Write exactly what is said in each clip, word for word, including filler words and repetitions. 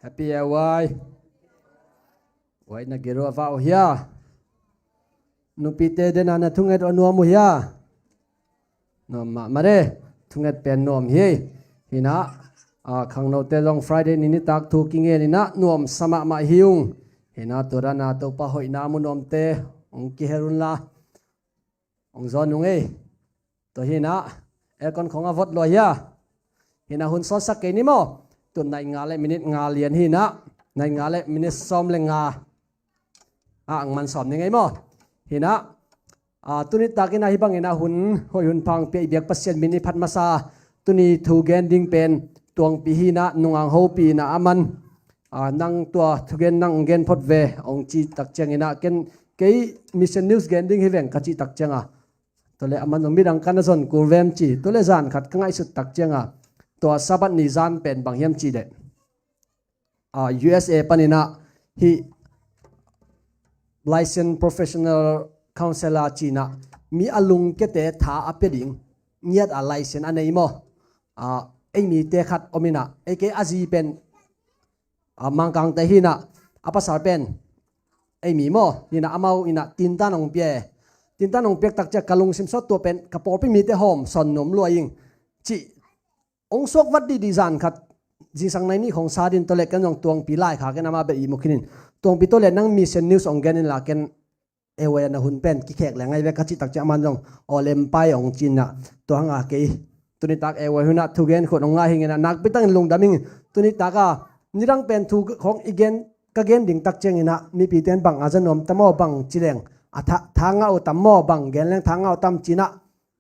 Happy e uai. Uai, na giro va uh hia? Nupite dena na thunget uh a nuam uh hia? Nuam mahmah de. Thunget pen nuam hi. Hi na, a, khangnote zong Friday ni nitak thu kingen hi na, nuamsa mahmah hi ung. Hi na, tua dana Topa hoihna mu nuamte hong kihel un la. Hong zawn ung ei. Tua hi na, aircon khong a vot lua hia? Hi na, hun sawtsak kei ni maw? Tun nai nga le minit nga lian hi na, nai nga le minit sawm le nga. A, ang man sawm ni ngei maw? Hi na, a, tuni takin a, hi bangin a hun hoih hun pha hong pia i biak Pasian min i phat masa, tuni thu gen ding pen Tuangpi hi na, nungang hopi na a man, a, nang tua thugen nang gen phot ve, hong ci tak ciangin a, ken kei Mission News gen ding hi veng ka cih tak cianga, tua le a man zong midang ka na zon kul vem ci, tua le zan khat ka ngaihsut tak cianga, tua Sabbath ni zan pen bang hiam cih leh, a, U S A panin a, hi License Professional Counselor ci na, mi a lungkiate tha a pia ding ngiat a license a nei maw? A, ei mite khat om in a, ei kei a zi pen, a, Mangkangte hi na, a pasal pen ei mi maw? Hi na, amau in a tintan hong pia e. Tintan hong piak tak ciang ka lungsim sawt, tua pen ka pawlpi mite hawm sawn nuam lua ing, cih hong suak vat didi zan khat, zingsang nai nih khong sa din, tua le ken zong Tuangpi laikhak in ama bel ihmu khin in, Tuangpi, tua le nang Mission News hong gen in la, ken e uai a na hun pen kikhek le ngai ve ka cih tak ciang a man zong aw lem pai hong ci na, tua hanga kei tuni tak e uai hun a thugen khut hong ngai hi ing in a, nakpi takin lungdam ing. Tuni tak a nidang pen thu khong i gen, ka gen ding tak ciangin a, mipite in bang a za nuam tam aw, bang ci leng a tha, tha ngah uh tam maw, bang gen leng tha ngah uh tam ci na,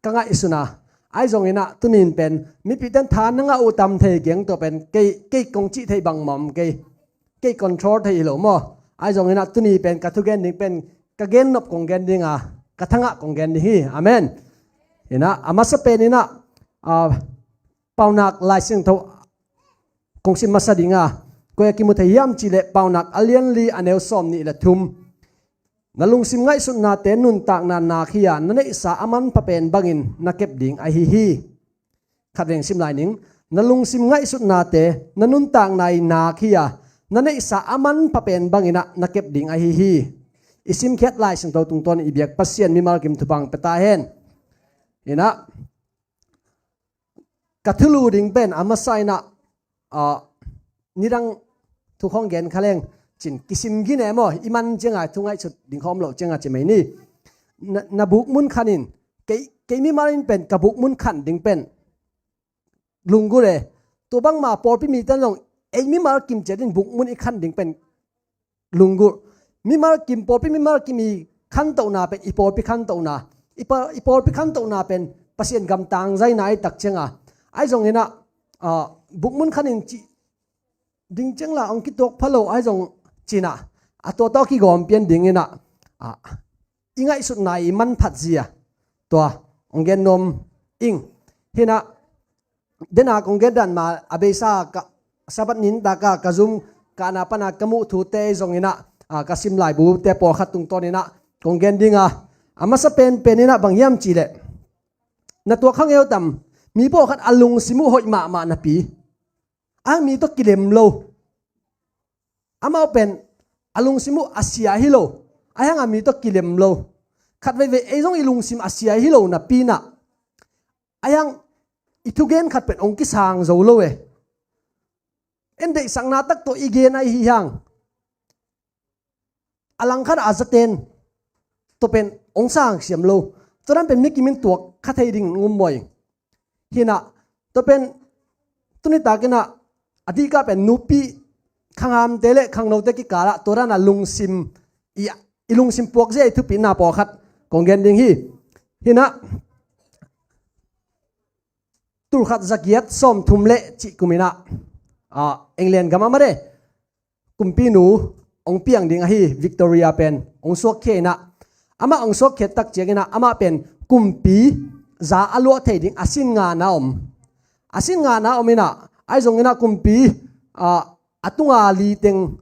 ka ngaihsun a. Ahi zongin a, tunin pen mipite in tha na ngah uh tam thei keng, tua pen kei, kei kong cih theih bang mawk, kei, kei control theih hi lo maw? Ahi zongin a, tuni pen ka thugen ding pen ka gen nop kong gen ding a, ka tha ngah kong gen ding hi. Amen. Hi na, a masa pen in a, a, Paunak Lai Siangtho kong sim masa ding a, koi a kimu thei hiam cih leh Paunak a lian li a neu sawm nih le thum. Na lungsim ngaihsutnate nuntakna nak hi a, na neihsa a manpha pen bangin na kep ding ahi hi. Khatvei sim lai ning. Na lungsim ngaihsutnate na nuntakna i nak hi a, na neihsa a manpha pen bangin a na kep ding ahi hi. I simkhiat Lai Siangtho tungtawn i biak Pasian mimal kim thupha hong pia ta hen. Hi na, ka thulu ding pen a masa in a, a, nidang thu khong gen kha leng cin kisim gine maw, i man cianga thu ngaihsut ding khawm loh cianga ci mai ni. Na, na bukmun khan in, kei, kei mimal in pen ka bukmun khan ding pen lunggulh e. Tua bangma pawlpi mite in zong ei mimal kim ciat in bukmun i khan ding pen lunggulh. Mimal kim, pawlpi mimal kim i khantohna pen i pawlpi khantohna, i pa, i pawlpi khantohna pen Pasian gam tangzaina i tak cianga, ahi zongin a, a, bukmun khan in cih ding ciang la hong kituak pha lo, ahi zong ci na, a tua tawh kigawm pian dingin a, a, i ngaihsutna i manphat zia, tua hong gen nuam ing. Hi na, dena kong gen dan ma a beisa ka, Sabbath ni nitak a ka zum ka na pana ka muh thute zongin a, a, ka sim laibute pawlkhat tungtawn in a kong gen ding a, a masa penpen in a bang hiam cih leh, na tuak khangeu tam, mi pawlkhat a lungsim uh hoih mahmah napi, a mi tawh kilem lo. Amau pen a lungsim uh a sia hi lo, ahi hanga mi tawh kilem lo. Khat veivei ei zong i lungsim a sia hi lo napi in a, ahi hang i thugen khat pen hong kisang zo lo e. En deihsakna tak tawh i gen ahi hang, a langkhat a zaten tua pen hong sang siam lo. Tua dan pen mi kim in tuak kha thei ding ngum maw ing. Hi na, tua pen tuni takin a, a dika pen nupi khanghamte le khangnote kikal a tua dan a lungsim i, i lungsim puak zia i thupina pawlkhat kong gen ding hi. Hi na, tulkhat zagiat sawmthum le cih kum in a, a, England gam a mah de, kumpinu hong piang ding ahi Victoria pen hong suakkhia in a, amah hong suakkhiat tak ciangin a, amah pen kumpi za a luah thei ding a sin ngana om. A sin ngana om in a, ahi zongin a kumpi, a, a tunga li teng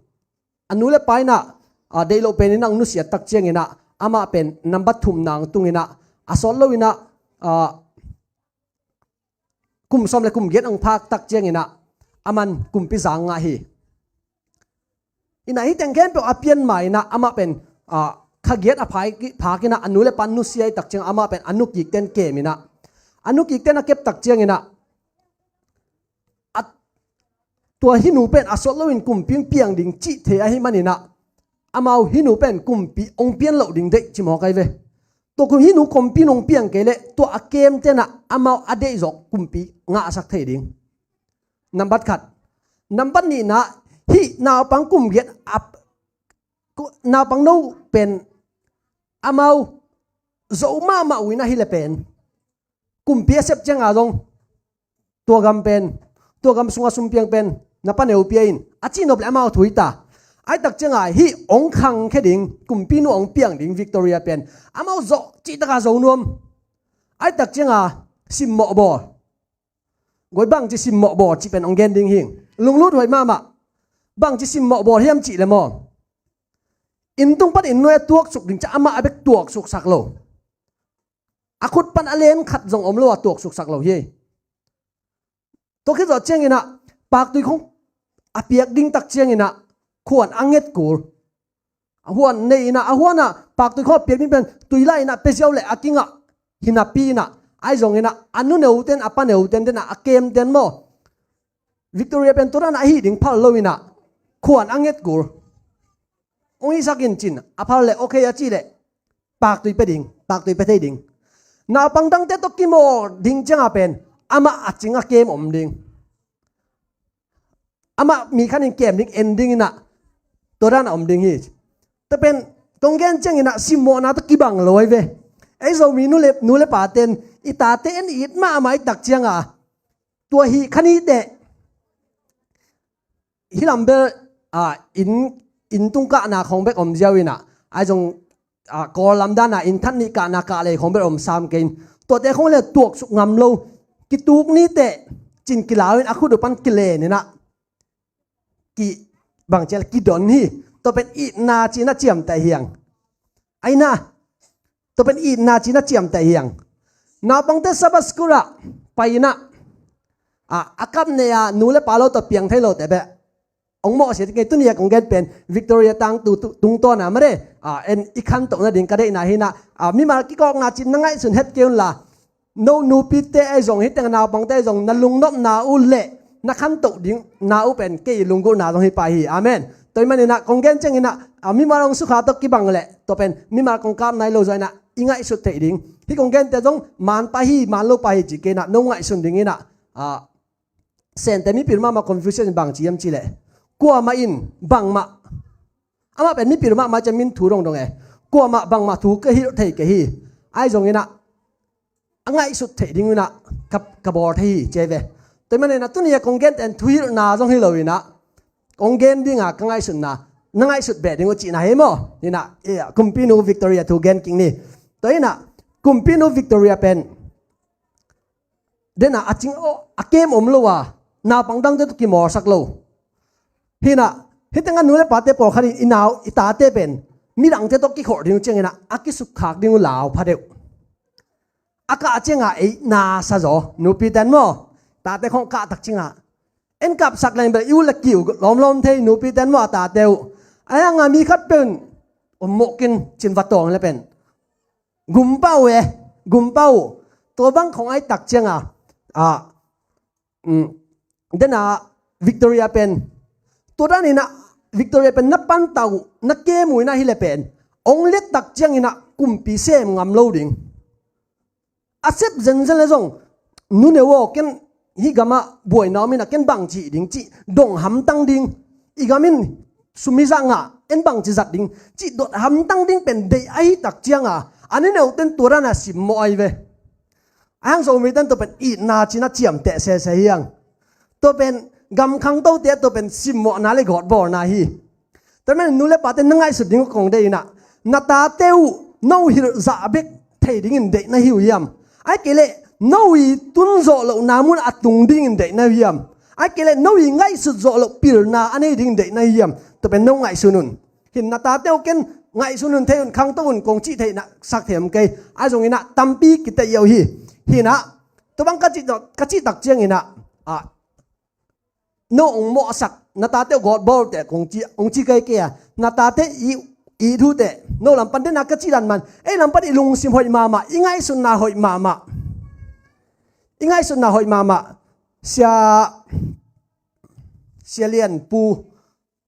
a nu le pa in a, a, deih loh pen in a hong nusiat tak ciangin a, amah pen nambat thumna hong tung in a, a sawt lo in a, a, kum sawm le kum giat hong phak tak ciangin a, aman kumpi za ngah hi. Inah hih teng khempeuh a pian ma inah amah pen, ah, kha giat a phak, phak inah a nu le pa nusia i tak ciang amah pen a nu kikten kem inah, a nu kikten a kep tak ciang inah, a, tua hih nu pen a sawt loin kumpi hong piang ding cih thei ahih man inah, amau hih nu pen kumpi hong pian loh ding deih ci mawk ai ve. Tua kum hih nu kumpi hong piang kei leh tua a kemten ah amau a deih zawh kumpi ngahsak thei ding. Nambat khat. Nambat nihna, hih naupang kum giat a, ku-, naupang no pen amau zo mahmah uh inah hi le pen kumpi a sep cianga zong tua gam pen, tua gam sunga sumpiang pen na pa neu pia in a cihnop le amau thu hi ta. Ai tak cianga hih hong khangkhia ding, kumpi nu hong piang ding Victoria pen amau zawh cihtaka zo nuam. Ai tak cianga simmawh bawl. Goi bangci simmawh bawl cih pen hong gen ding hing. Lunglut huai mahmah. Bangci simmawh bawl hiam cih le maw, inn tung pan inn nuai a tuaksuk ding ciah amah a bek tuaksuksak lo. A khut pan a len khat zong om lo a tuaksuksak lo hi. Tua khit zawh cianginah paktui khong a piak ding tak cianginah khuan a nget kul. A huan nei inah, a huanah paktui khong a piak ding pen tui lai inah pia ziau le a kingah hinapi inah, ai zong inah a nu neuten, a pa neuten tenah, a kemten maw, Victoria pen tua danah a hih ding phal lo inah khuan a nget kul. Hong hihsak in cin a phal leh okay a cih leh paktui pia ding, paktui pia thei ding. Naupang dangte tawh kimawl ding cianga pen amah a cing a kem om ding. Amah mi khanin kem ding, en ding inah tua danah om ding hi. Tua pen kong gen cianginah simmawhna tawh kibang lo ai ve. Ei Zomi nu le, nu le paten i tate en it mahmah i tak cianga tua hih kha niteh hih lam bel, ah, inn, inn tung kahna khong bek om ziau inah, ai zong, ah, Kawl lam dana inn that nih kahna kah lei khong bek om sam kei in. Tuate khong le tuaksuk ngam lo. Kituk niteh cin kilau in a khut uh pan kilen inah ki bang cial kidon hi. Tua pen itna cina ciamteh hiang. Aina, tua pen itna cina ciamteh hiang. Naupangte Sabbath school ah pai inah, ah, a kap nei a nu le pa lo tawh piang thei lote beh hong mawhsia kei. Tuni a kong gen pen Victoria tangtu, tu, tungtawna mare, ah, en i khantohna ding ka deihna hinah, ah, mimal kikawkna cin na ngaihsun het kei unla, no nupite ahi zong, hih teng naupangte ahi zong, na lungnopna uh le na khantoh dingna uh pen kei lunggulhna zong hi pah hi. Amen. Tua hih maninah kong gen cianginah, ah, mimal hong sukha tawh kibang leh tua pen mimal kong kap nai lo zaw inah i ngaihsut theih ding. Hih kong gente zong man pah hi, man lo pah hi ci kei inah no ngaihsun ding inah, ah, Sente mipil mahmah confusion bang ci hiam cih leh kuamah in bangmah, amah pen mipil mahmah ciah min thu dongdong e, kuamah bangmah thu ka hilh thei kei hi. Ai zong inah a ngaihsut theih ding inah ka, ka bawl thei hi ci ai ve. Tua hih maninah tuni a kong gente in thuhilhna zong hi lo inah kong gen dinga ka ngaihsutna na ngaihsut beh ding uh cihna hi maw? Inah, eh, kumpinu Victoria thu gen kik ni. Tua inah kumpinu Victoria pen dena a cing a kem om lo a, naupang dangte tawh kimawlsak lo. Hinah hih tengah nu le pate pawlkhat in i nau, i tate pen midangte tawh kikhawh ding uh cianginah a kisukkhak ding uh lau pha deuh. A kah cianga ei na sa zaw, nupi ten maw, tate khong kah tak cianga en kapsak leng bel i uh le kiu lawmlawm thei, nupi ten maw, a tate uh. A hanga mi khat pen om mawh kin cin va tawng le pen gum pah uh e, gum pah uh. Tua bang khong ai tak cianga, ah, um, dena Victoria pen, tua daninah Victoria pen na pantau, na kem uh inah hi le pen hong let tak cianginah kumpi sem ngam lo ding. A sep zenzen le zong, nu neu aw, ken hih gamah buaina om inah ken bangci ding cih dong hamtang ding, i gam in sum hi zah ngah, en bangci zat ding cih dot hamtang ding pen deih ahi tak cianga a nu neuten tua dana simmawh ai ve. A hang Zomiten tua pen itna cina ciamteh sese hiang. Tua pen gam khangtote tua pen simmawhna le gawtbawlna hi. Tua manin nu le pate na ngaihsut ding uh kong deih inah, na tate uh no hilh zah bek thei dingin deih na hi uh hiam? Ai kei leh no i tun zawh lohna mun a tung dingin deih na hi uh hiam? Ai kei leh no i ngaihsut zawh loh pilna a nei dingin deih na hi uh hiam? Tua pen no ngaihsun un. Hin na tate uh ken ngaihsun un, thei un, khangto un kong cih theihna sak thei om kei. Ai zong inah tampi kiteih uh hi. Hinah tua bang ka cih, ka cih tak cianginah, ah, no hong mawhsak, na tate uh gawt bawl teh kong ci, hong ci kei kei a, na tate i, i thu teh, no lam pan den a ka ci dan man, ei lam pan i lungsim hoih mahmah, i ngaihsutna hoih mahmah, i ngaihsutna hoih mahmah. Sia, Sia Lian Pu,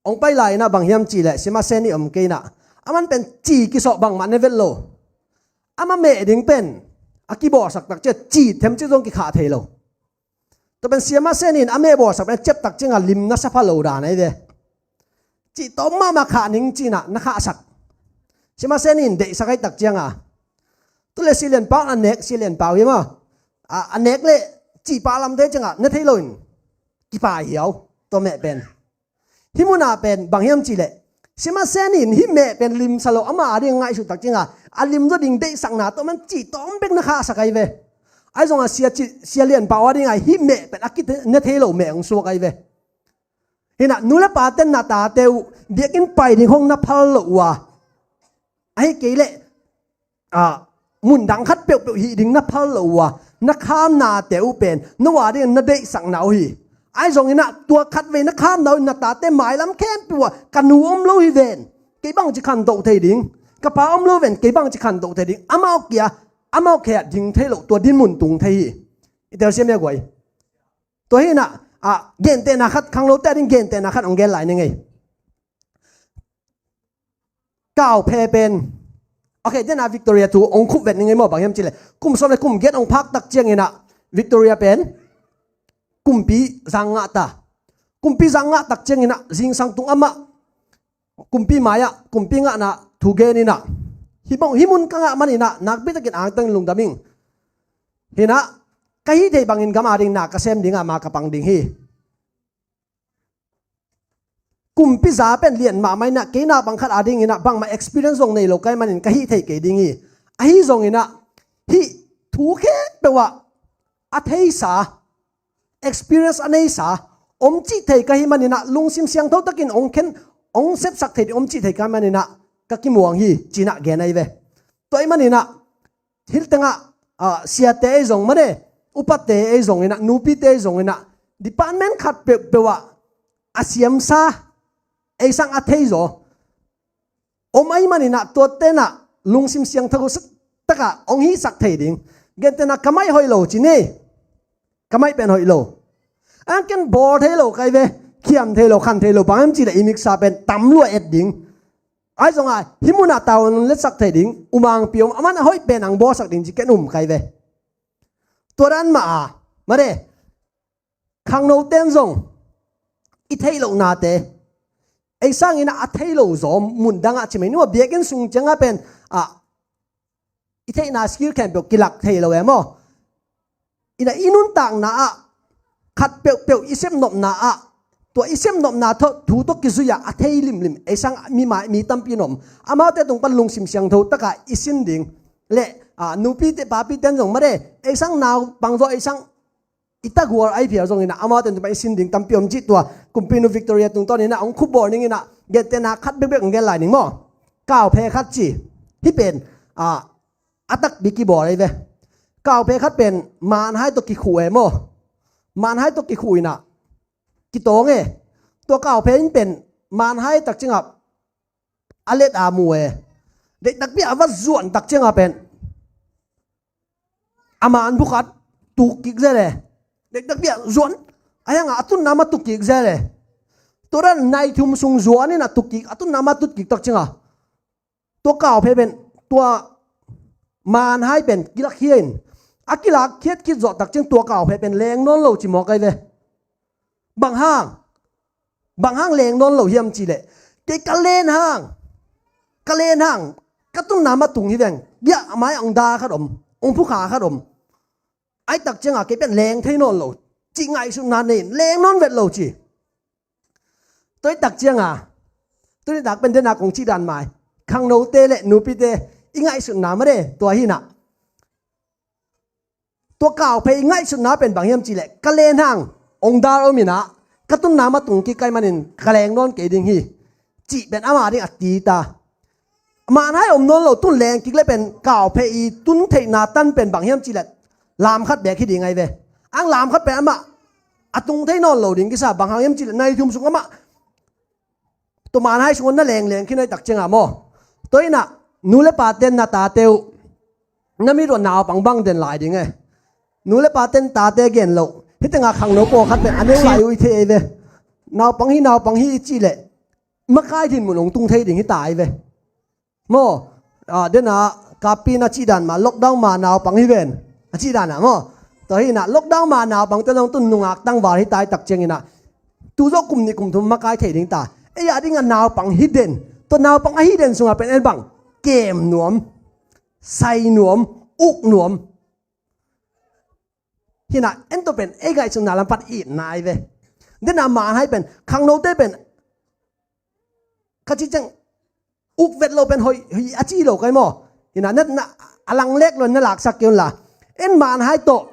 hong pai lai inah bang hiam cih leh, Sia Masen i om kei inah, aman pen ci kisawh bangmah ne vet lo. Ama meh ding pen a kibawlsak tak ciah ci themcik zong kikhah thei lo. Tua pen Sia Masen in a meh bawlsak pen a ciap tak ciangah lim na sa pha lo dan ahi ve. Ci tawm mahmah khah ning ci inah na khahsak. Sia Masen in deihsak ahi tak ciangah, tu le Sia Lian Pau a nek, Sia Lian Pau hi maw, a, a nek le ci pah lam te ciangah na thei lo in kipai hiau. Tua meh pen hih munah pen bang hiam cih leh, Sia Masen in hih meh pen limsa lo, ama a ding ngaihsut tak ciangah a limzaw ding deihsakna tawh man ci tawm bek na khahsak ahi ve. Ahi zongah Sia ci, Sia Lian Pau a dingah hih meh pen a kite ne thei lo meh hong suak ahi ve. Hinah nu le pa ten na tate uh biakinn pai ding hong na phal lo uh a, ahi kei leh, a, mun dang khat peuhpeuh hih ding na phal lo uh a, na khamnate uh pen no a ding na deihsakna uh hi. Ahi zong inah tua khatvei na khamna uh in na tate mailam khempeuh ah ka nu om lo hi ven, kei bangci khantoh thei ding, ka pa om lo ven, kei bangci khantoh thei ding, amau kia, amau khia ding thei lo, tua din mun tung thei hi. I telsiam ia guai. Tua hinah, a, gentehna khat, khanglote a ding gentehna khat hong gen lai ni ngei. Kauphe pen, okay, dena Victoria thu hong khup vet ni ngei maw, bang hiam cih leh kum sawm le kum giat hong phak tak cianginah Victoria pen kumpi zang ngah ta. Kumpi zang ngah tak cianginah zingsang tung amah kumpi mai-ah kumpi ngahna thu gen inah, hih mun ka ngah maninah nakpi takin angtang lungdam ing. Hinah ka hih theih bangin gam a ding na ka sem dingah ma ka pang ding hi. Kumpi za pen lian mahmah inah kei na bang khat a dinginah bangmah experience zong nei lo kai manin ka hih theih kei ding hi. Ahi zonginah hih thu khempeuh ah a theisa, experience a neisa om cih thei ka hih maninah lungsim siangtho takin hong khen, hong sepsak thei ding om cih thei ka hih maninah ka kimuang hi cinah gen ahi ve. Tua ahih maninah hih tengah, ah, siate ei zong mane, upate ei zonginah, nupite ei zonginah, department khat peuhpeuh ah a siamsa, ei sang a theizaw om ahih maninah tua tenah lungsim siangtho takah hong hihsak thei ding. Gentehna ka maih hoih lo ci ni. Ka maih pen hoih lo. Ang ken bawl thei lo kai ve, khiam thei lo, khan thei lo, bang hiam cih leh i miksa pen tam lua et ding. Ahi zongah hih munah tau letsak thei ding, umangpi om, aman a hoih pen ang bawlsak ding ci ken um kai ve. Tua dan mah a, mare, khangnote in zong i theih lohnate, ei sanginah a thei lo zaw mun dangah ci mai, nua biakinn sung ciangah pen, ah, i theihna skill khempeuh kilak thei lo e maw? Inah i nuntakna ah khat peuhpeuh i sepnopna ah, tua i sepnopna thu tawh kizui-ah a thei limlim ei sang mi mai, mi tampi in om. Amaute tung pan lungsim siangtho takah i sin ding le, ah, nupite papite in zong mare, ei sang naupang zaw ei sang i tagual ahi phial zonginah amaute tung pan i sin ding tampi om cih tua kumpinu Victoria tungtawninah hong khupbawl ninginah gentehna khat bekbek hong gen lai ning maw? Kauphe khat ci. Hih pen, ah, a takpi kibawl ahi ve. Kauphe khat pen manhai tawh kikhuh e maw? Manhai tawh kikhuh inah kitawng e. Tua kauphe in pen manhai tak ciangah a let a mu e. Deih takpi a va zuan tak ciangah pen a man bukhat tuk kik zel e. Deih takpi a zuan, a hiangah a tunna mah tuk kik zel e. Tua dan nai thum sung zuan inah tuk kik, a tunna mah tuk kik tak ciangah tua kauphe pen, tua manhai pen kilak khia in, a kilak khiat khit zawh tak ciang tua kauphe pen leng nawn lo ci mawk ahi ve. Bang hang? Bang hang leng nawn lo hiam cih leh, kei ka len hang, ka len hang, ka tunna mah tung hi veng, biah mai hong da khat om, hong phukha khat om. Ahi tak ciangah kei pen leng thei nawn lo cih ngaihsutna nei in leng nawn vet lo ci. Tua hi tak ciangah, tuni tak pen dena kong cih dan mai, khangnote le nupite i ngaihsutna mare tua hinah. Tua kauphe i ngaihsutna pen bang hiam cih leh, ka len hang hong dal om inah, ka tunna mah tung kik kai manin ka leng nawn kei ding hi, cih pen ama ding a ti ta. Manhai om nawn lo tun leng kik le pen kauphe i tun theihna tan pen bang hiam cih leh, lam khat bek hi ding ahi ve. Ang lam khat pen amah a tung thei nawn lo ding kisa, bang hang hiam cih leh nai thum sung amah Tua manhai sungah na lengleng khin a i tak ciangah maw. Tua inah nu le paten na tate uh na mit uh a naupang bang den lai ding e. Nu le paten tate gen loh. Hih tengah khangno pawlkhat pen a neu lai uh i thei ei ve. Naupang hi, naupang hi i cih leh makai dinmun hong tung thei ding hi ta ei ve. Maw, ah, dena kapi na cih dan mah lockdown ma naupang hi ven a cih dan ah maw. Tua hi inah lockdown ma naupangte zong tun nungak tangval hi ta i tak ciang inah tu zawh kum nih kum thum makai thei ding ta. Ei a dingah naupang hi den. Tua naupang a hi den sungah pen en bang kem nuam, sai nuam, uk nuam. Hi inah en tua pen ei ngaihsutna lam pan itna ei ve. Dena manhai pen khangnote pen ka cih ciang uk vet lo pen hoih, hoih a ci lo kai maw. Hi inah na, na a lang lek lo na laksak kei un la. En manhai tawh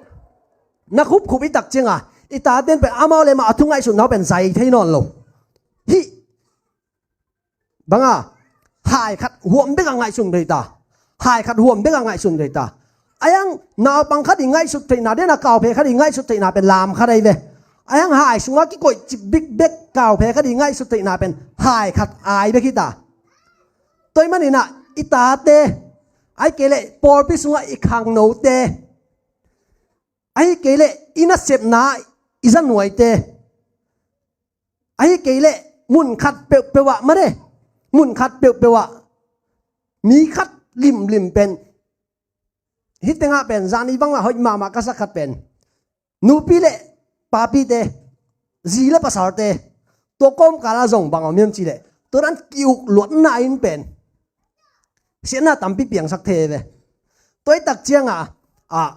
na khupkhup i tak ciangah i taten pen amau le amau a thu ngaihsutna uh pen zai thei nawn lo. Hih banga hai khat huam bek a ngaihsun thei ta. Hai khat huam bek a ngaihsun thei ta. A iang naupang khat i ngaihsut theihna, dena kauphe khat i ngaihsut theihna pen lam khat ei ve. A iang hai sungah kikoih cip bikbek kauphe khat i ngaihsut theihna pen hai khat ai bek hi ta. Tua ahih maninah i tate, ahih kei leh pawlpi sungah i khangnote, ahih kei leh i nasepna i zanuaite, ahih kei leh mun khat peuhpeuh ah mare, mun khat peuhpeuh ah mi khat limlim pen, hih tengah pen zani bangah hoih mahmah ka sak khat pen nupi le papite, zi le pasalte, tua kawmkal ah zong bang om hiam cih leh tua dan ki-uk luatna in pen siatna tampi piangsak thei ve. Tua i tak ciangah, ah,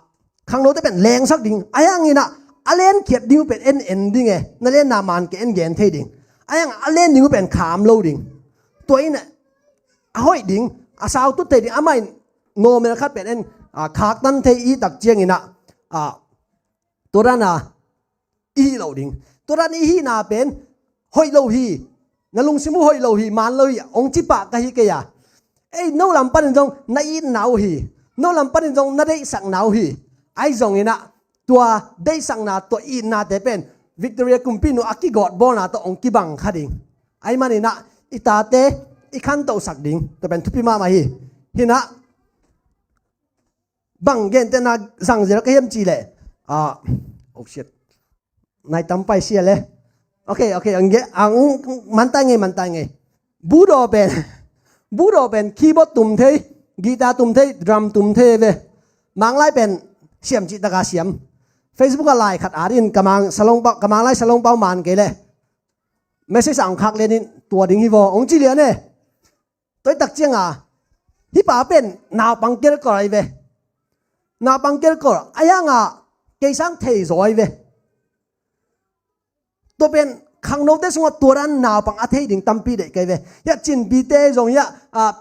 khangnote pen lengsak ding. A iang inah a lenkhiat ding uh pen en en ding e. Na lenna man kei en gen thei ding. A iang a len ding uh pen kham lo ding. Tua inah a hoih ding, a sautut thei ding. Amah in normal khat pen en, ah, khaktan thei i tak ciang inah, ah, tua dan a i hih loh ding. Tua dan i hihna pen hoih lo hi. Na lungsim uh hoih lo hi, man lo hi, hong ci pah ka hi kei a. Ei, no lam panin zong na itna uh hi. No lam panin zong na deihsakna uh hi. Ahi zong inah tua deihsakna, tua itnate pen Victoria kumpi nu a kigawt bawlna tawh hong kibang kha ding. Ahih maninah i tate i khantohsak ding. Tua pen thupi mahmah hi. Hi inah bang gente na zangzel ka hiam cih leh, ah, oh shit. Nai tam pai sia le. Ok, ok, ang ge, ang mantai ngei, mantai ngei. Budaw pen, budaw pen keyboard tum thei, guitar tum thei, drum tum thei ve. Manglai pen siam cih taka siam. Facebook ah lai khat at in ka mang salong pau, ka manglai salong pau man kei leh message ang khak lianin tua ding hi vaw, hong ci lian e. Tua i tak ciangah hih pa pen naupang kelkol ahi ve. Naupang kelkol a iangah kei sang thei zaw ahi ve. Tua pen khangnote sungah tua dan naupang a thei ding tampi deih kei ve. Hiah Cinpite zong hiah, ah,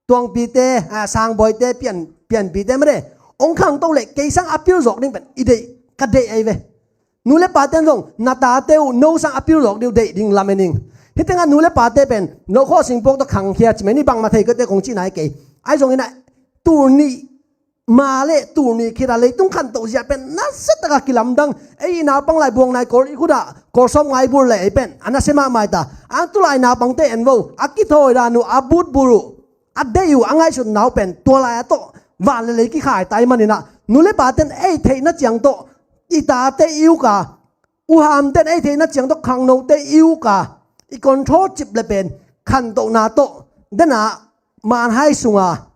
Tuangpite, ah, Sangbawite, Pian, Pianpite made hong khangto leh kei sang a pil zawk ding pen i deih, ka deih ahi ve. Nu le paten zong na tate uh no sang a pil zawk ding uh deih ding lamen ing. Hih tengah nu le pate pen no khawh singpuak tawh khangkhia ci mai ni, bangmah thei kei te kong cihna hi kei. Ahi zong inah tul nih ma le tul nih khit a leitung khantoh zia pen nasia taka kilamdang. Ei i naupang lai buang nai kawl i khut ah kawl sawm ngai bul le ei pen a nasia mahmah hi ta. Ang tulai naupangte en vo, a kithawi dan uh, a butbul uh, a deih uh, a ngaihsutna uh pen tua lai-ah tawh van le lei kikhai ta ahih maninah nu le paten ei theihna ciang tawh i tate i uk a, uhamten ei theihna ciang tawh khangnote i uk a, i control cip le pen khantohna tawh dena manhai sunga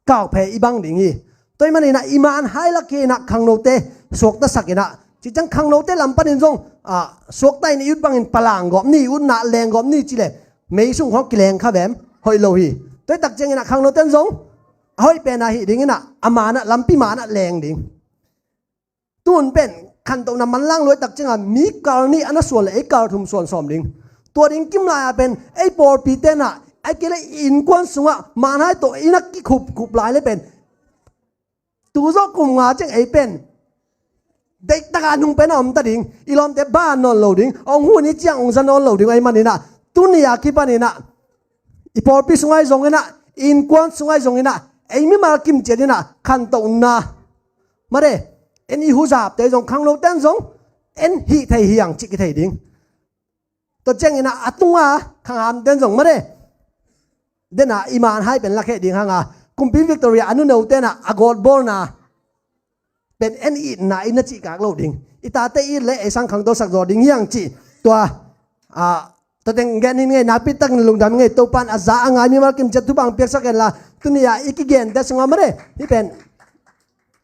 kauphe i bang ding hi. Tua ahih maninah i manhai lak hi inah khangnote suaktasak inah, ci ciang khangnote lam panin zong, ah, suakta in i ut bangin palang gawp ni, i utna leng gawp ni ci le mei sung khawng kileng kha vem, hoih lo hi. Tua i tak ciang inah khangnoten zong a hoih pen a hih ding inah a manah, lampi manah leng ding. Tun pen khantohna manlang luai tak ciangah mi kal nih a na suan le ei kal thum suan sawm ding. Tua ding kim lai-ah pen ei pawlpi tenah, ahih kei le i innkuan sungah manhai tawh i na kikhupkhup lai le pen tu zawh kum nga ciang ei pen deihtaka nung pen a om ta ding. I lawmte ba nawn lo ding, hong hun i ciang hong za nawn lo ding ahih maninah tuni a kipaninah i pawlpi sungah hi zong inah, i innkuan sungah hi zong inah, ei mimal kim ciat inah khantohna made, en i huzapte zong, khangnoten zong en hih thei hi ang cih kithei ding. Tua ciangin ah a tunga khanghamten zong mare, dena i man hai pen lakheh ding hanga, kumpi Victoria a nuno tena a gawtbawlna pen en itna i na cihkak lo ding. I tate it le ei sang khangtosak zaw ding hiang cih. Tua a, tua teng gen hi ngei, nakpi takin lungdam ngei. Topan a za a ngai mimal kimciat thupha piaksak henla, tuni a i kigente sungah mare, hih pen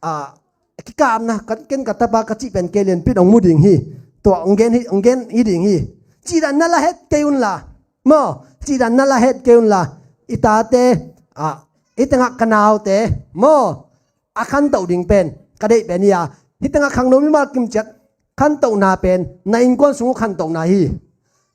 a, kikapna, ken ka tapa ka cih pen kei lianpi in hong mu ding hi. Tua hong gen hi, hong gen hi ding hi. Cihdan na la het kei unla, maw, cihdan na la het kei unla, i tate, a, hih tengah ka naute, maw, a khantoh ding pen ka deih pen hi a, hih tengah khangno mimal kimciat khantohna pen na innkuan sung uh khantohna hi.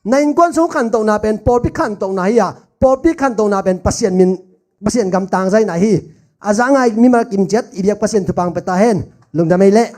Na innkuan sung uh khantohna pen pawlpi khantohna hi a, pawlpi khantohna pen Pasian min, Pasian gam tangzaina hi. A za a ngai mimal kimciat i biak Pasian thupha hong pia ta hen. Lungdam ei leh.